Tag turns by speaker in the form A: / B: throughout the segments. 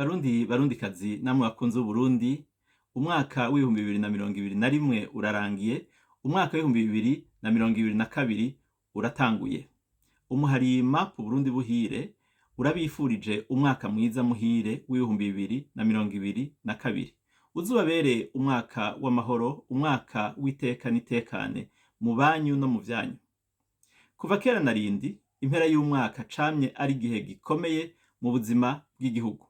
A: Barundi, barundikazi, namwe bakunzi b'Uburundi, umwaka w'2021 urarangiye, umwaka w'2022 uratanguye. Umuhari MAP Burundi Buhire urabifurije umwaka mwiza muhire w'2022. Uzubabere umwaka w'amahoro, umwaka w'iteka n'itekane mu banyu no mu vyanyu. Kuva kera na rindi, impera y'umwaka camye ari igihe gikomeye mu buzima bw'igihugu.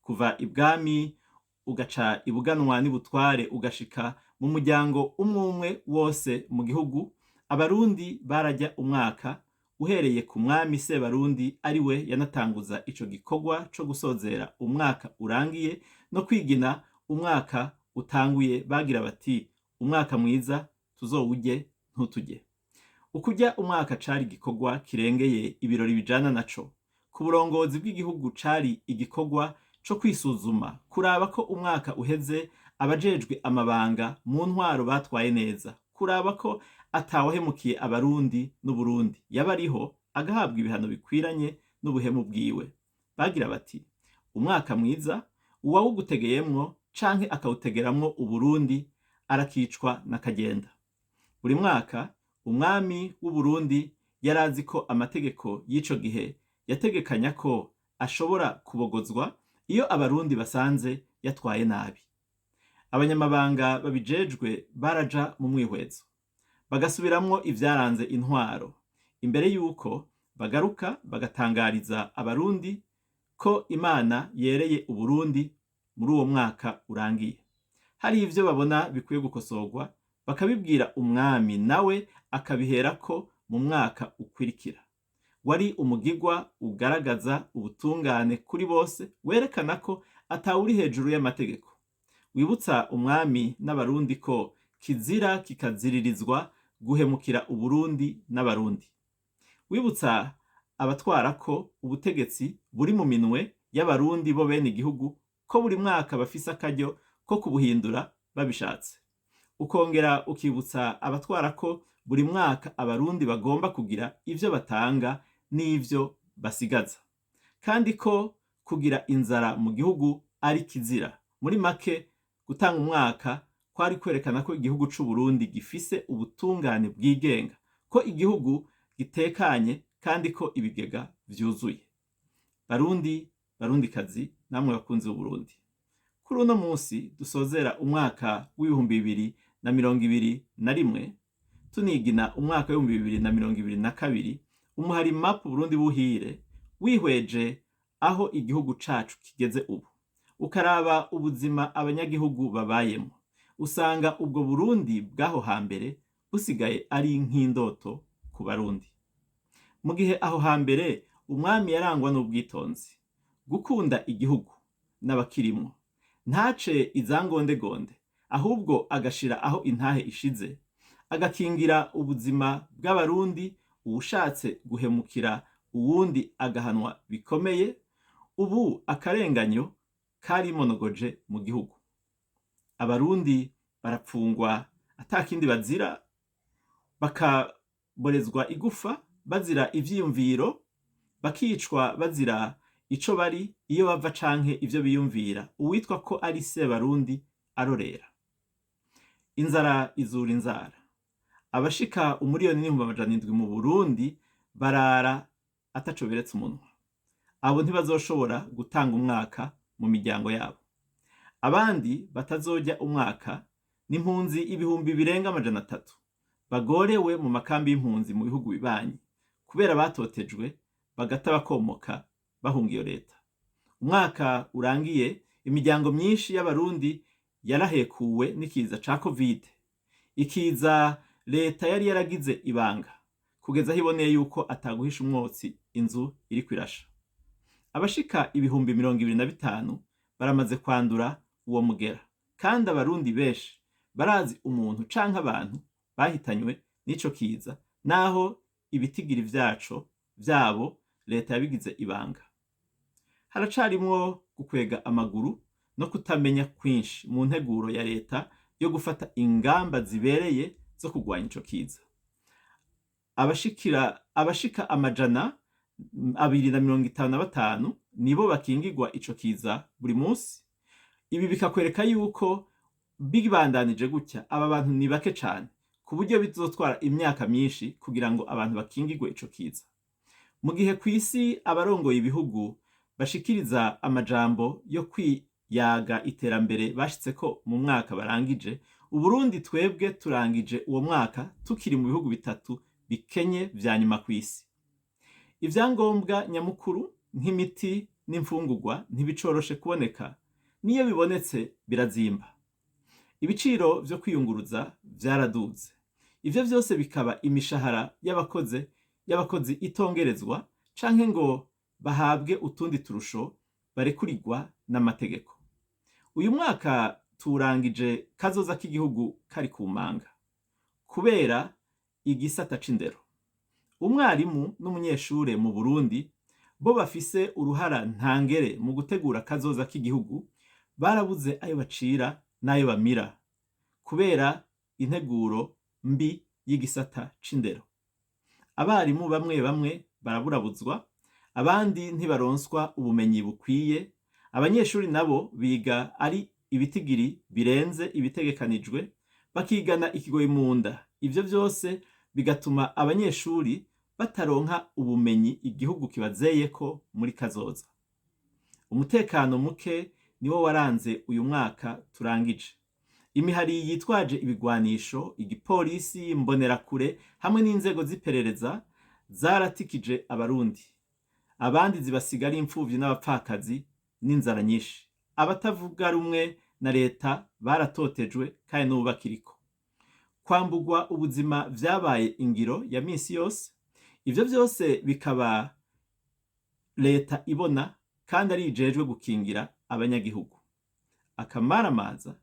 A: Kuva ibwami ugaca ibuganwa n'ibutware ugashika mu muryango umwe umwe wose mu gihugu, Abarundi bararya umwaka uhereye ku mwami Sebarundi, ari we yanatanguza ico gikorwa co gusozera umwaka urangiye no kwigina umwaka utanguye. Bagira bati: "Umwaka mwiza tuzowurye ntuturye." Ukurya umwaka cari igikorwa kirengeye ibirori bijana naco. Ku burongozi bw'igihugu cari igikorwa co kwisuzuma, kuraba ko umwaka uheze abajejwe amabanga mu ntwaro batwaye neza, kuraba ko atawahemukiye Abarundi n'Uburundi, yaba ariho agahabwa ibihano bikwiranye n'ubuhemu bwiwe. Bagira bati: "Umwaka mwiza, uwawugutegeyemwo canke akawutegeramwo Uburundi arakicwa n'akagenda." Buri mwaka umwami w'Uburundi yarazi ko amategeko y'ico gihe yategekanya ko ashobora kubogozwa iyo Abarundi basanze yatwaye nabi. Abanyamabanga babijejwe baraja mu mwihwezo, bagasubiramwo ivyaranze intwaro imbere yuko bagaruka bagatangariza Abarundi ko Imana yereye Uburundi muri uwo mwaka urangiye. Hari ivyo babona bikwiye gukosorwa, bakabibwira umwami, nawe akabiherako mu mwaka ukwirikira. Wari umugigwa ugaragaza ubutungane kuri bose, werekana ko atawuri hejuru y'amategeko, wibutsa umwami n'Abarundi ko kizira kikaziririzwa guhemukira Uburundi n'Abarundi, wibutsa abatwara ko ubutegetsi buri mu minwe y'Abarundi bo bene igihugu, ko buri mwaka bafise akaryo ko kubuhindura babishatse. Ukongera ukibutsa abatwara ko buri mwaka Abarundi bagomba kugira ivyo batanga n'ivyo basigaza, kandi ko kugira inzara mu gihugu ari kizira. Muri make, gutanga umwaka kwari kwerekana ko igihugu c'Uburundi gifise ubutungane bwigenga, ko igihugu gitekanye kandi ko ibigega vyuzuye. Barundi, barundikazi, namwe bakunzi b'Uburundi, kuri uno munsi dusozera umwaka w'2021 tunigina umwaka w'2022, umuhari MAP Burundi Buhire wihweje aho igihugu cacu kigeze ubu, ukaraba ubuzima abanyagihugu babayemo, usanga ubwo Burundi bw'aho hambere busigaye ari nk'indoto ku Barundi. Mu gihe aho hambere umwami yarangwa n'ubwitonzi, gukunda igihugu n'abakirimwo, ntace izangondegonde, ahubwo agashira aho intahe ishize, agakingira ubuzima bw'Abarundi, uwushatse guhemukira uwundi agahanwa bikomeye, ubu akarenganyo karimonogoje mu gihugu. Abarundi barapfungwa atakindi bazira, bakaborezwa igufa bazira ivyiyumviro, bakicwa bazira ico bari, iyo bava canke ivyo biyumvira, uwitwa ko ari Sebarundi arorera. Inzara izura inzara. Abashika 1,700,000 mu Burundi barara ataco beretse umunwa. Abo ntibazoshobora gutanga umwaka mu miryango yabo. Abandi batazorya umwaka n'impunzi ibihumbi birenga 300 bagorewe mu makambi y'impunzi mu bihugu bibanyi kubera batotejwe bagata bakomoka bahunga iyo leta. Umwaka urangiye imiryango myinshi y'Abarundi yarahekuwe n'ikiza ca Covid, ikiza leta yari yaragize ibanga kugeza aho iboneye yuko ataguhisha umwotsi inzu iriko irasha. Abashika 25,000 baramaze kwandura uwo mugera, kandi Abarundi benshi barazi umuntu canke abantu bahitanywe n'ico kiza, naho ibitigiri vyaco vyabo leta yabigize ibanga. Haracarimwo gukwega amaguru no kutamenya kwinshi mu nteguro ya leta yo gufata ingamba zibereye zo kurwanya ico kiza. Abashika 255 nibo bakingirwa ico kiza buri munsi. Ibi bikakwereka yuko bibandanije gutya aba bantu ni bake cane, ku buryo bizotwara imyaka myinshi kugira ngo abantu bakingirwe ico kiza. Mu gihe kw'isi abarongoye ibihugu bashikiriza amajambo yo kwiyaga iterambere bashitseko mu mwaka barangije, Uburundi twebwe turangije uwo mwaka tukiri mu bihugu bitatu bikenye vya nyuma kw'isi. Ivyangombwa nyamukuru nk'imiti n'imfungurwa ntibicoroshe kuboneka, n'iyo bibonetse birazimba. Ibiciro vyo kwiyunguruza vyaraduze. Ivyo vyose bikaba imishahara y'abakozi itongerezwa canke ngo bahabwe utundi turusho barekurirwa n'amategeko. Uyu mwaka tuwurangije kazoza k'igihugu kari ku manga kubera igisata c'indero. Umwarimu n'umunyeshure mu Burundi bo bafise uruhara ntangere mu gutegura kazoza k'igihugu, barabuze ayo bacira n'ayo bamira kubera integuro mbi y'igisata c'indero. Abarimu bamwe bamwe baraburabuzwa, abandi ntibaronswa ubumenyi bukwiye, abanyeshuri nabo biga ari ibitigiri birenze ibitegekanijwe, bakigana ikigoyi mu nda. Ivyo vyose bigatuma abanyeshuri bataronka ubumenyi igihugu kibazeyeko muri kazoza. Umutekano muke niwo waranze uyu mwaka turangije. Imihari yitwaje ibigwanisho, igipolisi, imbonerakure hamwe n'inzego z'iperereza zaratikije Abarundi. Abandi zibasiga ari impfuvyi n'abapfakazi n'inzara nyinshi. Abatavuga rumwe na leta baratotejwe kandi n'ubu bakiriko. Kwambugwa ubuzima vyabaye ingiro ya misi yose. Ivyo vyose bikaba leta ibona kandi ari ijejwe gukingira abanyagihugu. Akamaramaza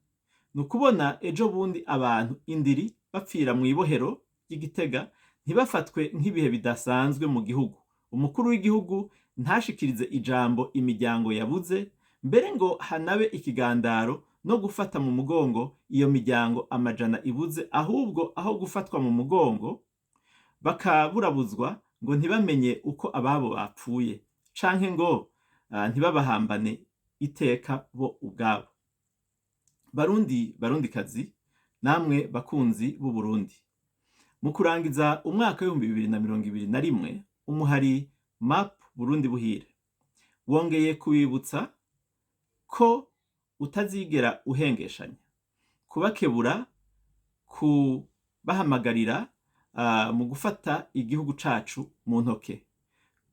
A: ni ukubona ejo bundi abantu indiri bapfira mw'ibohero ry'Igitega ntibafatwe nk'ibihe bidasanzwe mu gihugu. Umukuru w'igihugu ntashikirize ijambo imiryango yabuze, mbere ngo hanabe ikigandaro no gufata mu mugongo iyo miryango amajana ibuze, ahubwo aho gufatwa mu mugongo bakaburabuzwa ngo ntibamenye uko ababo bapfuye canke ngo ntibabahambane iteka bo ubwabo. Barundi, Barundikazi, namwe bakunzi b'Uburundi, mu kurangiza umwaka w'2021, umuhari MAP Burundi Buhire wongeye kubibutsa ko utazigera uhengeshanya kubakebura, kubahamagarira mu gufata igihugu cacu mu ntoke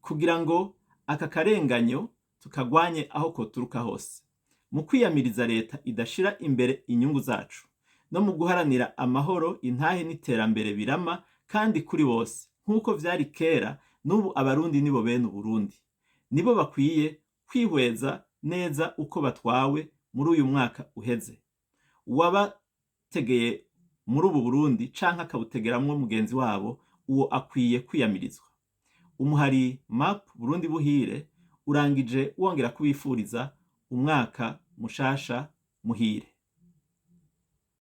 A: kugira ngo aka karenganyo tukagwanye aho koturuka hose, mu kwiyamiriza leta idashira imbere inyungu zacu no mu guharanira amahoro, intahe n'iterambere birama kandi kuri bose nk'uko vyari kera. N'ubu Abarundi nibo bene Uburundi, nibo bakwiye kwihweza neza uko batwawe muri uyu mwaka uheze. Uwabategeye muri ubu Burundi canke akawutegeramwo mugenzi wabo, uwo akwiye kwiyamirizwa. Umuhari MAP Burundi Buhire urangije wongera kubifuriza umwaka mushasha muhire.